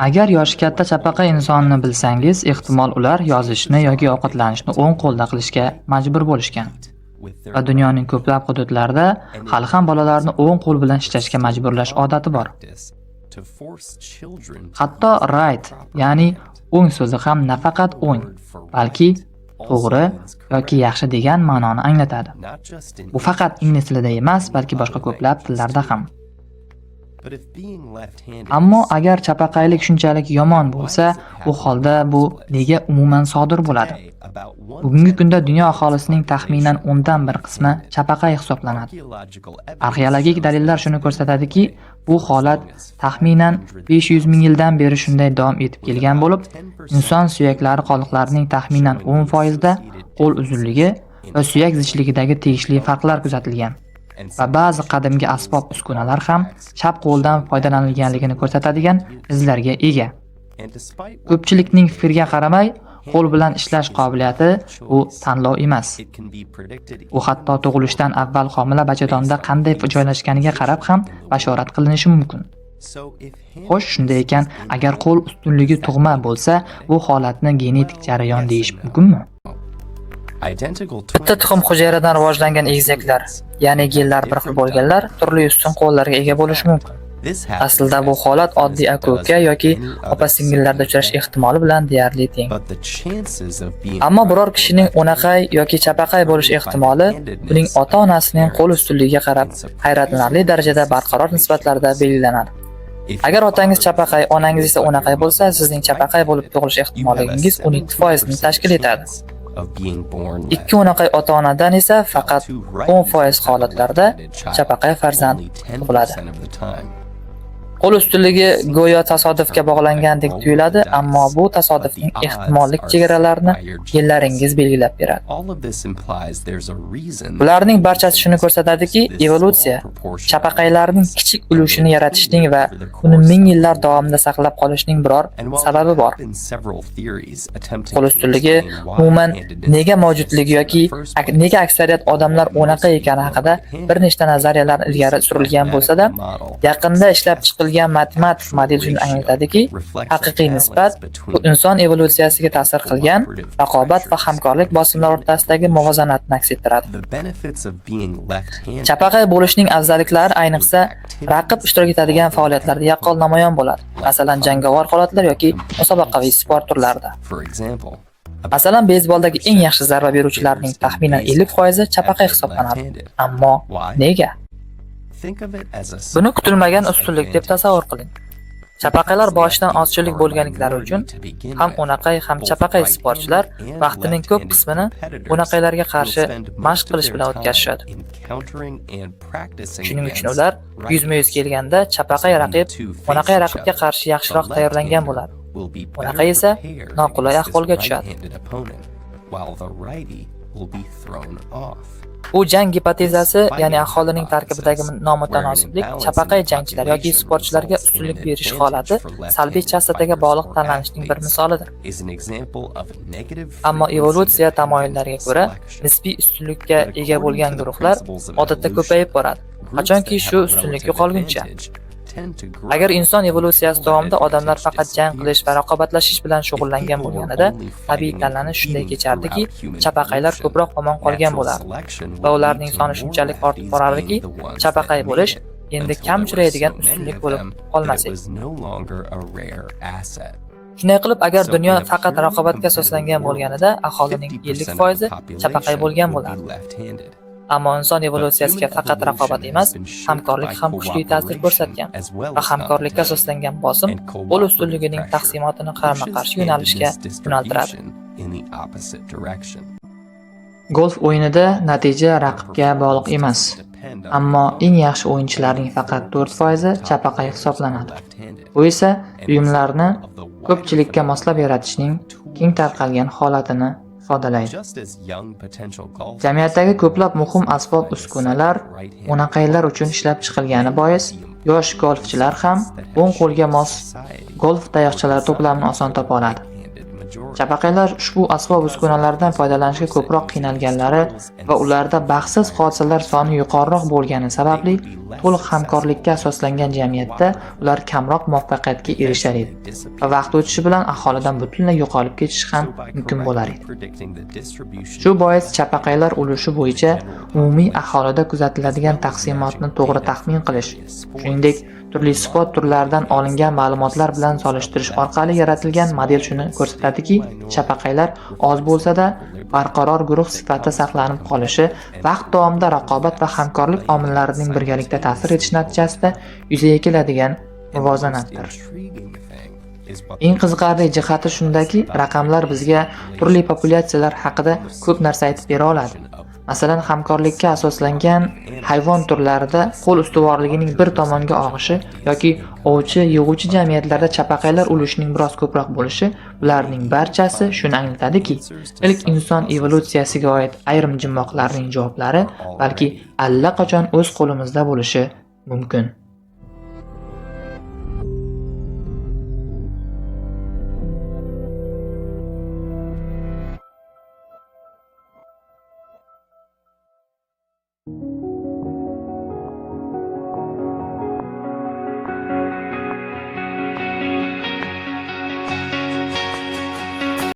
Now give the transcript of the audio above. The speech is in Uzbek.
Agar yoshi katta chapaqay insonni bilsangiz, ehtimol ular yozishni yoki ovqatlanishni o'ng qo'lda qilishga majbur bo'lishgan. Va dunyoning ko'plab hududlarida hali ham bolalarni o'ng qo'l bilan ishlashga majburlash odati bor. Hatto right, ya'ni o'ng so'zi ham nafaqat o'ng, balki to'g'ri yoki yaxshi degan ma'noni anglatadi. Bu faqat ingliz tilida emas, balki boshqa ko'plab tillarda ham. Ammo agar chapaqaylik shunchalik yomon bo'lsa, u holda bu nega umuman sodir bo'ladi? Bugungi kunda dunyo aholisining taxminan 1/10 qismi chapaqay hisoblanadi. Arxeologik dalillar shuni ko'rsatadiki, bu holat taxminan 500 ming yildan beri shunday davom etib kelgan bo'lib, inson suyaklari qoldiqlarining taxminan 10% da qo'l uzunligi va suyak zichligidagi tegishli farqlar kuzatilgan. Va ba'zi qadimgi asbob uskunalar ham chap qo'ldan foydalanilganligini ko'rsatadigan izlarga ega. Ko'pchilikning fikriga qaramay, qo'l bilan ishlash qobiliyati bu tanlov emas. U hatto tug'ilishdan avval homila bachadonda qanday joylashganiga qarab ham bashorat qilinishi mumkin. Xo'sh, shunday ekan, agar qo'l ustunligi tug'ma bo'lsa, bu holatni genetik jarayon deyish mumkinmi? Bitta tuxum hujayradan rivojlangan egizaklar, ya'ni genlar bir xil bo'lganlar turli ustun qo'llarga ega bo'lishi mumkin. Aslida bu holat oddiy aka-uka yoki opa-singillarda uchrash ehtimoli bilan deyarli teng. Ammo biror kishining o'naqay yoki chapaqay bo'lish ehtimoli uning ota-onasining qo'l ustunligiga qarab hayratlanarli darajada barqaror nisbatlarda belgilanadi. Agar otangiz chapaqay, onangiz esa o'naqay bo'lsa, sizning chapaqay bo'lib tug'ilish ehtimolligingiz 12% ni tashkil etadi. Ikki o'naqay ota-onadan esa faqat 10% holatlarda chapaqay farzand tug'iladi. Qo'l ustunligi go'yo tasodifga bog'langandek tuyuladi, ammo bu tasodifning ehtimollik chegaralarini genlaringiz belgilab beradi. Bularning barchasi shuni ko'rsatadiki, evolyutsiya chapaqaylarning kichik ulushini yaratishning va uni ming yillar davomida saqlab qolishning biror sababi bor. Qo'l ustunligi umuman nega mavjudligi yoki nega aksariyat odamlar unaqa ekani haqida bir nechta nazariyalar ilgari surilgan bo'lsa-da, yaqinda ishlab chiqilgan matematik model shuni anglatadiki, haqiqiy nisbat bu inson evolyutsiyasiga ta'sir qilgan raqobat va hamkorlik bosimlari o'rtasidagi muvozanatni aks ettiradi. Chapaqay bo'lishning afzalliklari ayniqsa raqib ishtirok etadigan faoliyatlarda yaqqol namoyon bo'ladi. Masalan, jangovar holatlar yoki musobaqaviy sport turlarida. Masalan, beyzboldagi eng yaxshi zarba beruvchilarning taxminan 50% chapaqay hisoblanadi. Ammo nega? Buni kutilmagan ustunlik deb tasavvur qiling. Chapaqaylar boshidan ozchilik bo'lganliklari uchun ham o'naqay, ham chapaqay sportchilar vaqtining ko'p qismini o'naqaylarga qarshi mashq qilish bilan o'tkazishadi. Shuning uchun ular yuzma-yuz kelganda chapaqay raqib o'naqay raqibga qarshi yaxshiroq tayyorlangan bo'ladi. O'naqay esa noqulay ahvolga tushadi. Bu jang gipotezasi, ya'ni aholining tarkibidagi nomutanosiblik chapaqay jangchilar yoki sportchilarga ustunlik berish holati salbiy chastotaga bog'liq tanlanishning bir misolidir. Ammo evolyutsiya tamoyillariga ko'ra, nisbiy ustunlikka ega bo'lgan guruhlar odatda ko'payib boradi, qachonki shu ustunlik yo'qolguncha. Agar inson evolyutsiyasi davomida odamlar faqat jang qilish va raqobatlashish bilan shug'ullangan bo'lganida, tabiiy tanlanish shunday kechardiki, chapaqaylar ko'proq omon qolgan bo'lardi va ularning soni shunchalik ortib borardiki, chapaqay bo'lish endi kam uchraydigan ustunlik bo'lib qolmas edi. Shunday qilib, agar dunyo faqat raqobatga asoslangan bo'lganida, aholining 50% chapaqay bo'lgan bo'lardi. Ammo inson evolyutsiyasiga faqat raqobat emas, hamkorlik ham kuchli ta'sir ko'rsatgan va hamkorlikka asoslangan bosim qo'l ustunligining taqsimotini qarama-qarshi yo'nalishga yo'naltiradi. Golf o'yinida natija raqibga bog'liq emas. Ammo eng yaxshi o'yinchilarning faqat 4% chapaqay hisoblanadi. Bu esa buyumlarni ko'pchilikka moslab yaratishning keng tarqalgan holatini ifodalaydi. Jamiyatdagi ko'plab muhim asbob uskunalar o'naqaylar uchun ishlab chiqilgani bois, yosh golfchilar ham o'ng qo'lga mos golf tayoqchalari to'plamini oson topa oladi. Chapaqaylar ushbu asbob-uskunalardan foydalanishga ko'proq qiynalganlari va ularda baxtsiz hodisalar soni yuqoriroq bo'lgani sababli to'liq hamkorlikka asoslangan jamiyatda ular kamroq muvaffaqiyatga erishar edi va vaqt o'tishi bilan aholidan butunlay yo'qolib ketishi ham mumkin bo'lar edi. Shu bois chapaqaylar ulushi bo'yicha umumiy aholida kuzatiladigan taqsimotni to'g'ri taxmin qilish, shuningdek, turli sport turlaridan olingan ma'lumotlar bilan solishtirish orqali yaratilgan model shuni ko'rsatadiki, chapaqaylar oz bo'lsa-da barqaror guruh sifatida saqlanib qolishi vaqt davomida raqobat va hamkorlik omillarining birgalikda ta'sir etishi natijasida yuzaga keladigan muvozanatdir. Eng qiziqarli jihati shundaki, raqamlar bizga turli populyatsiyalar haqida ko'p narsa aytib bera oladi. Masalan, hamkorlikka asoslangan hayvon turlarida qo'l ustuvorligining bir tomonga og'ishi yoki ovchi yig'uvchi jamiyatlarda chapaqaylar ulushining biroz ko'proq bo'lishi, bularning barchasi shuni anglatadiki, ilk inson evolyutsiyasiga oid ayrim jumboqlarning javoblari balki allaqachon o'z qo'limizda bo'lishi mumkin.